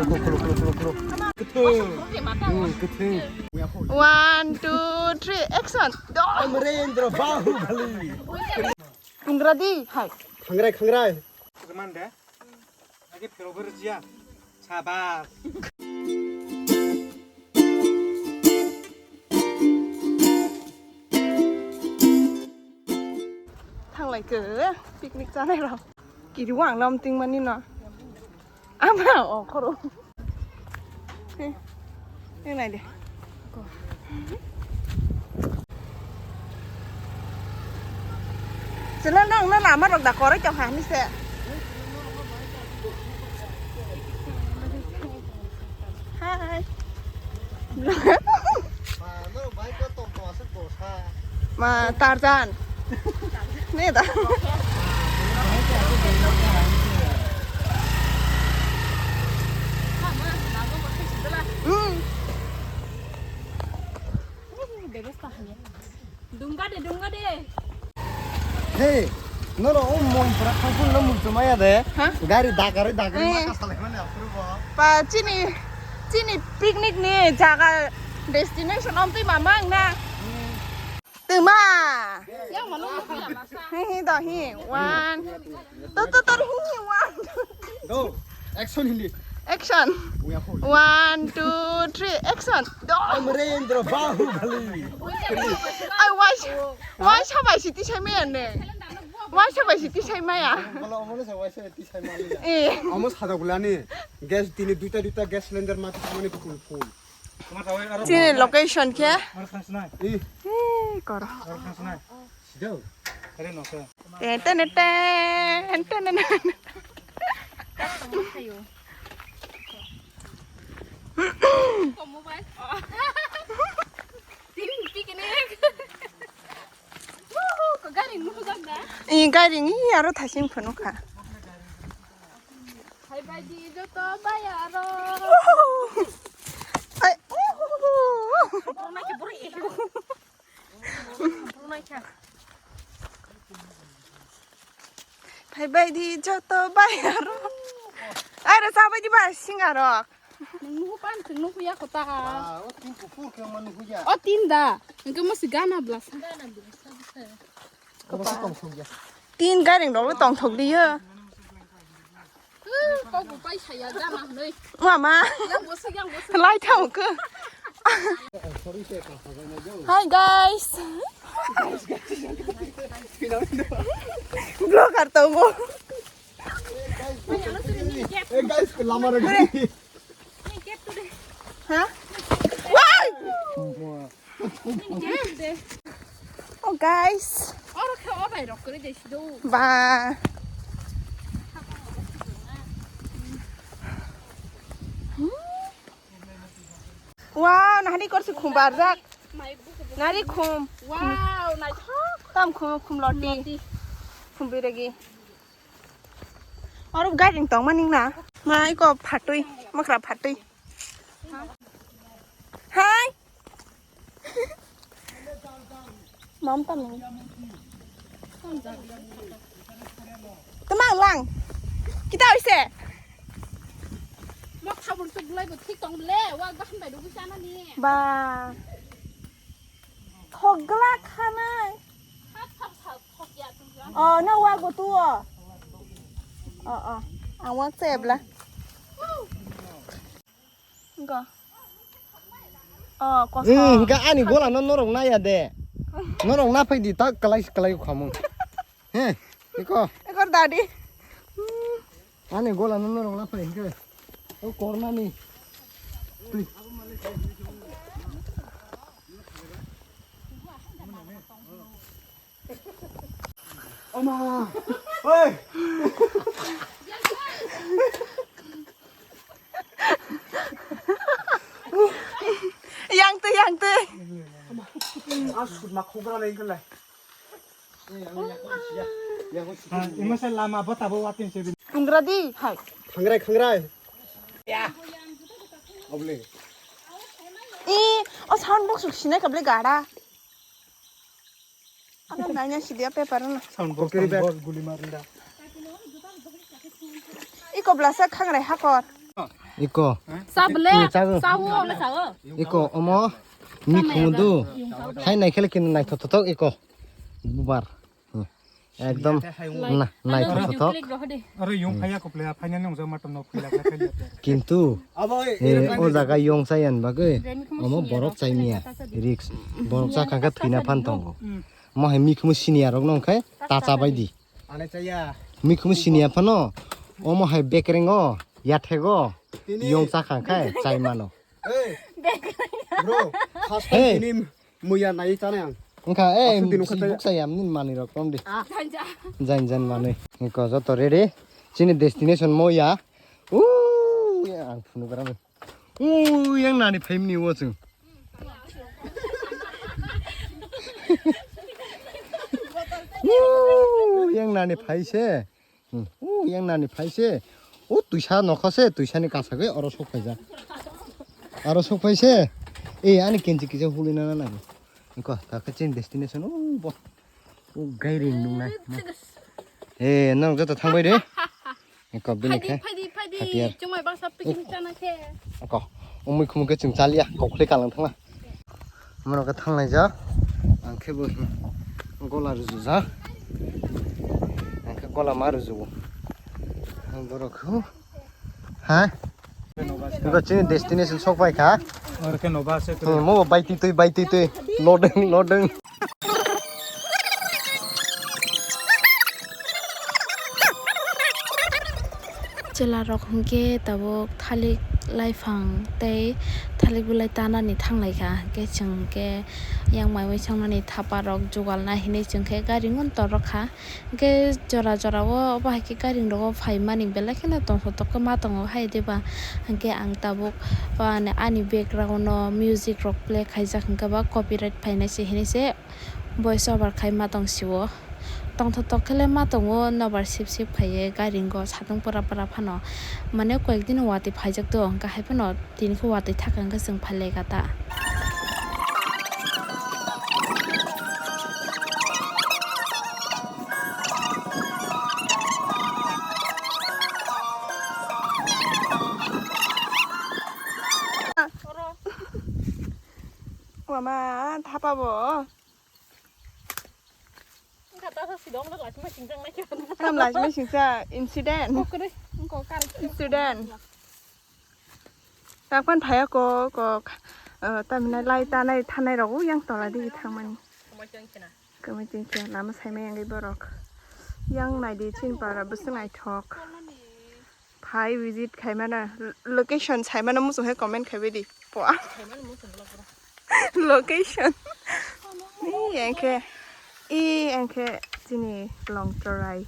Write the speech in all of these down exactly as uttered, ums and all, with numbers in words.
One, two, three, action. Amarendra Bahubali. Pungradi, hai. Khangrai, khangrai. Kemande? Agi phero berjia. Sabas. Thanglai ke picnic chanai rok. Kiri wang nom ting mani no. Ama o khoro. He. He nai de. Chwla nang na lama rok da koroi tong ha ni se. Hi. Ma Tarzan. Ne da. Hmm. Dungga de, dungga de. Hey, noro o mon pura khangphun no muchumaya de. Ha? Gari dagaroi dagaroi. Eh. Ma kasalai mani apuru bo. Pa chini, chini picnic ni jaga destination om twi mamang na. Hmm. Tuma. Yang mana? Hi hi do hi. One. To to to hi hi one. Do. Action hindi. Action. Uya kho. One, two, three, action. Do. Amarendra Bahubali. Ai wai wai sabai siti sai maya ne. Wai sabai siti sai maya. Bala omo sa wai sabai siti sai maya. Eh. Omo sada gulani gas dini duita duita gas cylinder mati samani full full. Chini location khe? Eh. Eh, koro. Ten, ten, ten, ten, ten. Tin picnic. Woohoo, ko gari nukjak da? Eh, gari ni aro thasing phunukha. Hai bai di joto bai aro. Hai. Borok nai khe borok eko. Borok nai khe. Hai bai di joto bai aro. Ai ro sa bai di ba singa rok. Nung nuhu pan thung nuhu ya kota. Ah, o tin kuphur khe ma nuhu ya. O tin da. Engke mo si gana blasa. Gana blasa. Omo sa tong thok ya. Tin gairing rok le tong thok di yo. Kok bo pai saya gana hnoi. Mama. Yang bo sik, yang bo sik. Lai thang ko. Hi guys. Vlogger tongo. Eh guys, lama rwgwi. Ha? Wai! Oh guys. Ba. Wow, nahani korsi khum barjak. Nari khum. Wow, naithok. Tam khum, khum loti. Loti. Khum biregi. Oro gairing tongma ningna. Ma iko phatwi, makra phatwi. Hai. Mam tam. Temang lang. Kita oise. Mok sabun tu bulai bu thik tong le, wa bahan bai du sana ni. Ba. Thok glak khanai. Oh, no, wa go tu o. Oh, oh. Ang wak se bla. Go. Oh, ko. Hmm, ga ani gola no norok na ya de. Norok na phai di ta kalai kalai khamu. He, iko. Ekor dadi. Hmm. Ani gola no norok na phai ke. O korna ni. Tui. Oma! Oi! Yang tui, yang tui. Oma! Ang sut ma khogra lai khlai. Ima se lama bota bo watin se. Khangrai di, hai. Khangrai, khangrai. Ya. Oble. I, o sound box sinai kable gara. Ano nanya sidia paper na. Sound box, sound box guli marinda. Iko blasa khangrai hakor. Iko. Sabele. Iko, chago. Sawo. Iko, omo. Mikhumu do. Hai naikhele kini naithotok iko. Bubar. Hmm. Ekdom na, naithotok. Aro yung phaya kuple, phanya nung jama tong nok phila phila phila. Kintu, eh, o jaga yong chayan bagwi, omo borok chaimia. Risk. Borok chakha khe thwina phan tongo. Hmm. Omo hai mikhumu siniya rok nong khe ta cha bai di. Mikhumu siniya phano, omo hai bekereng o, yathek o, yong chakha khe chai mano. Hey, bro, first time tini muya nai chanai ang. Wngkha, eh, aswk din wngkha chaya. Buk chaya, nini manwi rok tong di. Ah. Jan jan manwi. Wngkha joto ready. Chini destination moya. Ooh, ya, ang phunuk gram. Ooh, yang nani phaimni wo chwng. Ooh, yang nani phaise. Hmm. O yang nani phai se. O twisa nokha se, twisa ni kasagwi oro sok phaijak. Oro sok phai se. E ani kenchi kisa hului nana nango. Wngkha, ta khe chini destination o bo. O gairing nungnai. E nang joto thangbai de. Wngkha bini khe. Phaidi, phaidi, phaidi. Hatiar. Chumai baksa picnic chana khe. Wngkha. O mui khumui khe chwng chaliya. Kokle kalang thangla. Mano khe thanglaijak, ang khe bo gola rwjujak, ang khe gola ma rwjugo. Ang borok khe, ha? Eko chini destination sok pai kha. Oro khe noba se. Hmm, mo bai twi twi, bai twi twi, lodeng, lodeng. Chwla rok hwnkhe tabuk thalik laiphang tei thalik belai tanani thanglaikha, hwnkhe chwng hwnkhe yang mai mui sangnani thapa rok jugalna hinwi chwng khe gari ngun torok kha, hwnkhe jora jora o obo hai khe gari rok o phaimani belai kheno tongthok tongthok khe ma tongo hai diba, hwnkhe ang tabuk ani background o music rok play khaijak hwnkhe ba copyright phainai se hinwi se. Voice over khai ma tong sio. Tongthok tongthok khe le ma tongo, nobar sip sip khai ye gari wngo satung pura pura phano. Mane koyek din watwi phaijak do, hwnkhe hai phano tini khe watwi thaka hwnkhe chwng phai lai kha ta. Mama, thapa bo. Wngkha ta sa sidong rok lachima singjak nai khe. Tam lachima singsa incident. Kok kwrwi, wngkha kar. Incident. Takpan phaya ko, ko, eh, tamina lai tanai thanai rok yang tola di thangmani. Kamai tengkhe na. Kamai tengkhe lama saimai yang borok. Yang nai di chin para bwswng naithok. Phai visit khai mano. Location sai mano muchung hai comment khai bai di. Pua. Khai mano muchung vlog bro. Location. Ni engkhe. I engkhe chini long chorai.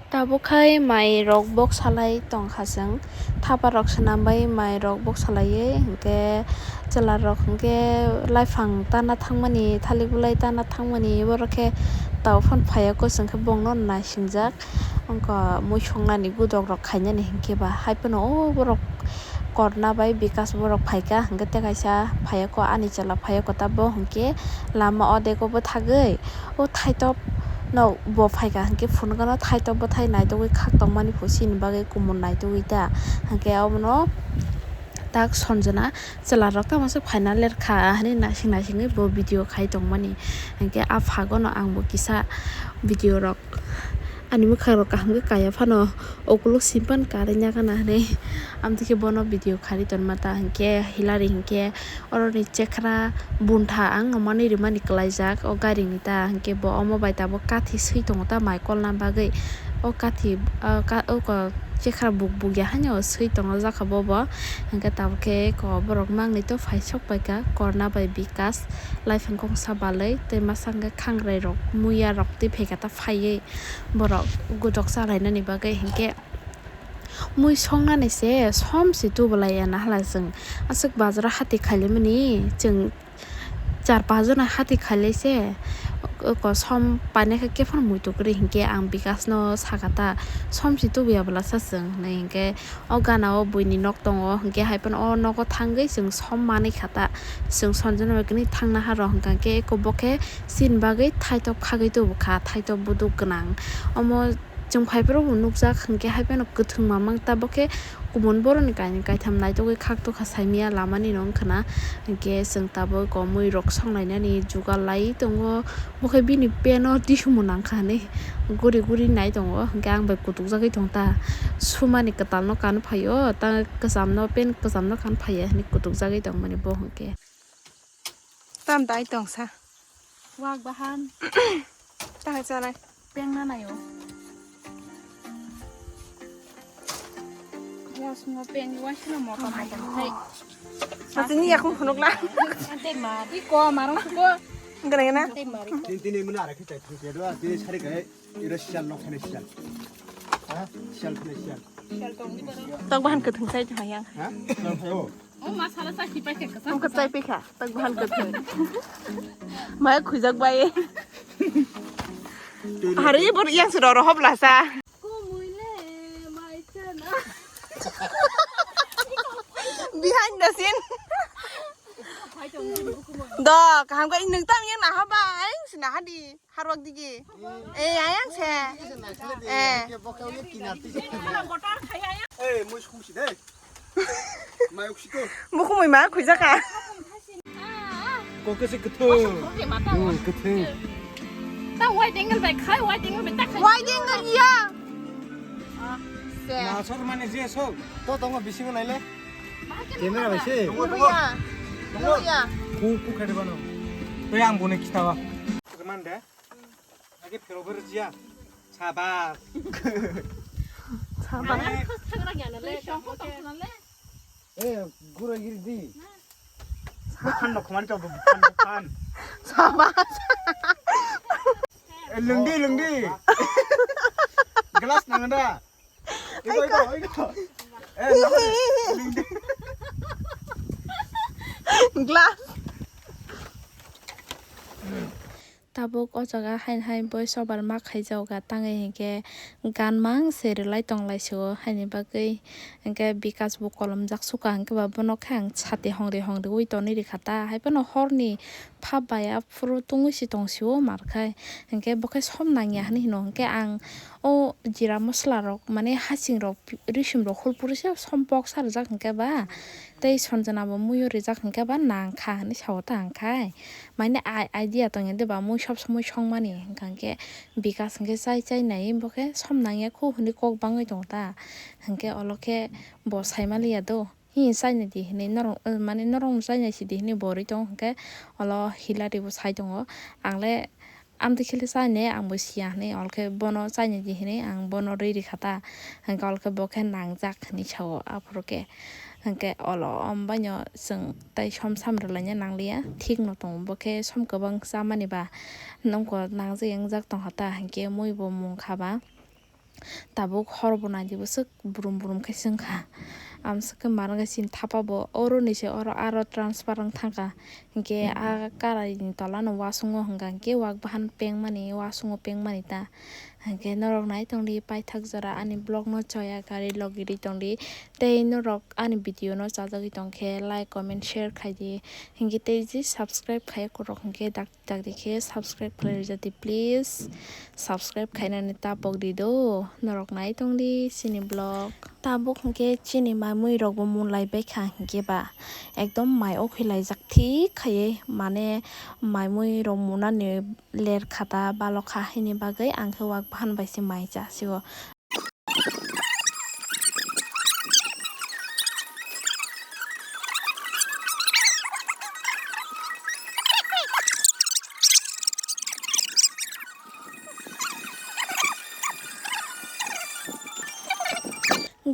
Tabuk khai mai rok bok salai tongkha chwng. Thapa rok swnam bai mai rok bok salaiwi hinkhe chwla rok hinkhe laiphang tana thangmani thalik bulai tana thangmani borok khe tabuk phano phaiya kosong khe bongno naisingjak wngkha mui songnani gudok rok khainani hinkhe ba hai phano o borok Korna bai Bikas borok phaikha hinkhe tei kaisa phaiya ko ani chwla phaiya ko ta bo hinkhe lama o deko bwthagwi o thaitop no bo phaikha hinkhe phunukgano thaitop bwthai naitugwi khak tongmani phusi ni bagwi kumun naitugwi ta hinkhe obono tak Sanjana chwla rok tamo se phaina lerkha hinwi naising naisingwi bo video khai tongmani hinkhe ah phagono ang bo kisa video rok ani mwkhang rok kaham khe kaya phano ukuluk simpan karwi nagana hinwi amtwikhe bono video khari tonma ta hinkhe hilari hinkhe. Oroni chekhra buntha ang manwi rimani kwlaijak o garini ta, hinkhe bo omo bai tabuk kathi swi tongo ta mai kolna bagwi. O kathi, ah, ka-, o ko-, chekhra buk buk ya haino swi tongo jakha bobo. Hinkhe tabuk khe ko borok mangnwi to phai sok paikha Korna bai Bikas, laiphang kongsa balwi tei masa hinkhe khangrai rok, muya rok twi phaikha ta phaiwi borok gudok chalainani bagwi hinkhe. Mui songnani se som se tubu lai ya na hala chwng. Aswk bazar o hati khaili mani chwng char pas jona hati khailai se. Ko som painai khe phano muitu kwrwi hinkhe ang Bikas no sakha ta som se tubu ya bwlasa chwng hinwi hinkhe o gana o buini nok tongo hinkhe hai phano o nogo thangwi chwng som manwi kha ta. Chwng Sanjana bai kwrwi thangna ha rw hinkha khe eko bo khe chini bagwi thaitop khagwi tubu kha thaitop buduk gwnang omo. Ang phaiphuru bo nukjak, hinkhe haiphano kwthwng mamang, tabok khe kubun borokni kainwi kaitham naitugwi khak tokha saimanya lamani no wngkha na. Hinkhe chwng tabuk o mui rok songlainani jugal lai tongo, bo khe bini pant o tisumu nangkha hinwi guri guri nai tongo. Hinkhe ang bai kutukjagwi tong ta, sumani kwtal no kan phaio, ta kwcham no, pant kwcham no kan phaiya hinwi kutukjagwi tongmani bo hinkhe. Tam dai tongsa. Wak bahan. Tang chanai. Peng na nayo. Ya, semua peng ni wansina motor motor. Hai. Masih ni aku hunuk lah. Ante mari ko marong ko. Enggak enak. Ante mari ko. Tini tini mana ada kita tunggu dua. Tini cari kayak ira sial lo kena sial. Hah? Sial kena sial. Sial tong di baru. Tak bahan keteng saya cuma yang. Hah? Sial saya. Oh, masala sa kipai ke kasa. Ang katai pika, tak bahan katai. Maya khujak bai. Hari bor yang sudah rohop lasa. Ko muile mai chana. Behind the scene. Do, kaham ka inung tam yang naha bai, sinaha di. Harwak digi. Eh, ayang se. Eh. Eh, mui sungsi de. Mai uksiko. Buku mui ma khuijaka. Ko kese kethung. Hmm, kethung. Ta wide angle bai khai, wide angle bai ta khai. Wide angle iya. Ah, se. Na sor mane je sor. To tongo bisingo naile. Camera bai se. Iya. Iya. Ku ku khade bano. Te ang bone khitawa. Mande. Age phero ber jia. Sabas. Sabas. Eh, gura giri di. Bukan no kemana coba bukan bukan. Sabas. Eh, lungdi lungdi. Gelas nang da. Iko iko iko. Eh, lungdi. Glass. Tabuk o jaga haini hai voice over ma khaijago ga tangwi hinkhe gan mang se rwlai tonglaisio haini bagwi hinkhe Bikas bo kolomjak suka hinkhe ba bono khe ang sati hongri hongri wi tonwi rikha ta haiphano horni phap bai aphuru tungwi si tongsio markhai hinkhe bo khe som nangya hinwi hino hinkhe ang o jira mosola rok mane hasing rok risim rok hulpuri se som boksa rwjak hinkhe ba. Tei Sanjana bo muiyo rijak hinkhe ba nang kha hinwi sao ta ang khai. Mane idea tongya de ba mui sob somoi songmani hinkha hinkhe Bikas hinkhe chai chai nai bo khe som nangya khu hinwi kok bangwi tongo ta. Hinkhe olo khe bo saimaliya do. Hi chainai di hinwi norok mane norok no chainai sidi hinwi bo rwi tongo hinkhe olo Hilary bo sai tongo. Ang le Amtwi khili chaine ang bo siya hinwi, olo khe bono chaine di hinwi ang bono rwi rikha ta, hinkhe olo khe bo khe nangjak hinwi sao aphuru khe, hinkhe olo ombaino chwng tei som sam rwlaina nangliya, thik no tongo bo khe som kwbang chamani ba nokho nangjak wngjak tongkha ta, hinkhe mui bo mungkha ba. Tabuk hor bo naidi bwswk brum brum khe swngkha. Amswk khe marwngkhe chini thapa bo oro ni se oro aro transfer wng thangkha. Hinkhe a karai ni tola no wasung o hwnka hinkhe wak bahan peng mani wasung o peng mani ta. Hinkhe norok nai tongdi paithak jora ani vlog no choya gari logiri tongdi. Tei norok ani video no chajagwi tongkhe like comment share khaidi. Hinkhe tei je subscribe khaiya kwrwk hinkhe dak Takdi khe subscribe khlai rijadi please. Subscribe khainani tapok di do. Norok nai tongdi chini vlog. Tabuk hinkhe chini mai mui rokbo mulai baikha hinkhe ba ekdom mai o khwlaijak thik khaiwi mane mai mui rok munani ler khata balokha hini bagwi ang khe wak bahan bai se mai chasio.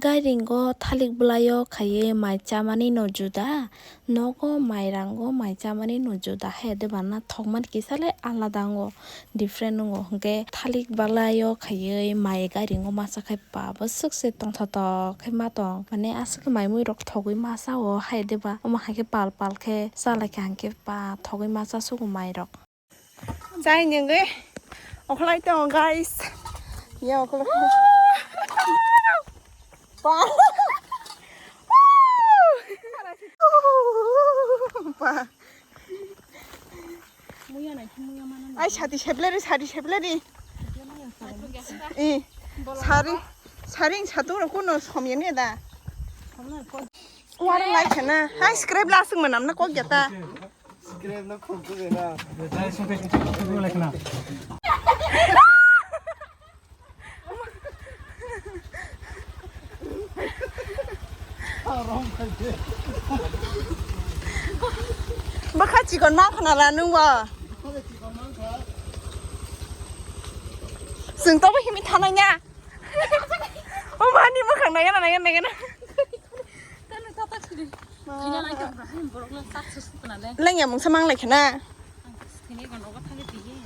Gairingo thalik bwlaio khaiwi mai chamani no juda. Nogo mai rango mai chamani no juda hai de bana thokmani kisa le alada wngo, different wngo. Hinkhe thalik bwlaio khaiwi mai gairingo masa khai ba bwswk se tongthotok khe ma tong. Mane aswk mai mui rok thogwi ma chao hai de ba. Omo hai khe pal pal khe cha lai kha hinkhe ba thogwi ma cha sugo mai rok. Chai nengwi okholai tongo guys. Ya okholai. Pa. Pa. Ai sati seplari sati seplari. Eh. Sari, sari satung rok kuno somya ne da. Wara lai khana. Hai scrap la sung manam na kok ya ta. Bwkha chikon ma khana la nung bo. Sung to bo himi thanai nya. O mani bwkhang nai gana nai gana nai gana. Tano tata chiri. Ina lai tong hai borok le tak sus tana le. Lengya mungsa mang lai khana. Thini gon rogo thagi tiye.